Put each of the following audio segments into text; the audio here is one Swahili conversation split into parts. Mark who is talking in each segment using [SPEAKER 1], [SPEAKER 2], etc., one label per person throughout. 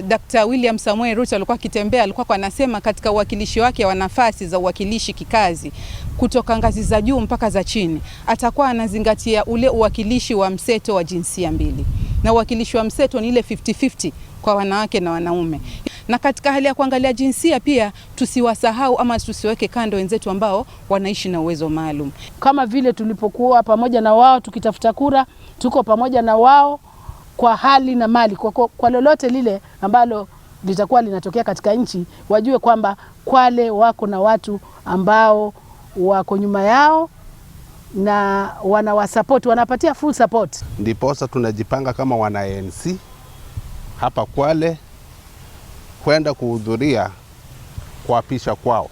[SPEAKER 1] Dr. William Samoei Ruto alikuwa akitembea, alikuwa anasema katika uwakilishi wake wa nafasi za uwakilishi kikazi kutoka ngazi za juu mpaka za chini, atakuwa anazingatia ule uwakilishi wa mseto wa jinsia mbili, na uwakilishi wa mseto ni ile 50-50 kwa wanawake na wanaume. Na katika hali ya kuangalia jinsia pia tusiwasahau ama tusiweke kando wenzetu ambao wanaishi na uwezo maalum.
[SPEAKER 2] Kama vile tulipokuwa pamoja na wao tukitafuta kura, tuko pamoja na wao kwa hali na mali, kwa lolote lile ambalo litakuwa linatokea katika nchi, wajue kwamba Kwale wako na watu ambao wako nyuma yao na wanawasupport, wanapatia full support.
[SPEAKER 3] Ndiposa tunajipanga kama wana ANC hapa Kwale kwenda kuhudhuria kuapisha kwao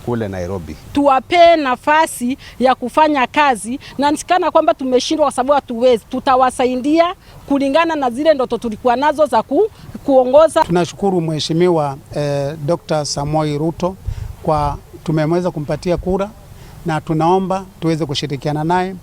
[SPEAKER 3] kule Nairobi.
[SPEAKER 4] Tuwapee nafasi ya kufanya kazi, na nisikana kwamba tumeshindwa kwa sababu hatuwezi, tutawasaidia kulingana na zile ndoto tulikuwa nazo za kuongoza.
[SPEAKER 5] Tunashukuru Mheshimiwa Dr. Samoei Ruto kwa tumeweza kumpatia kura na tunaomba tuweze kushirikiana naye.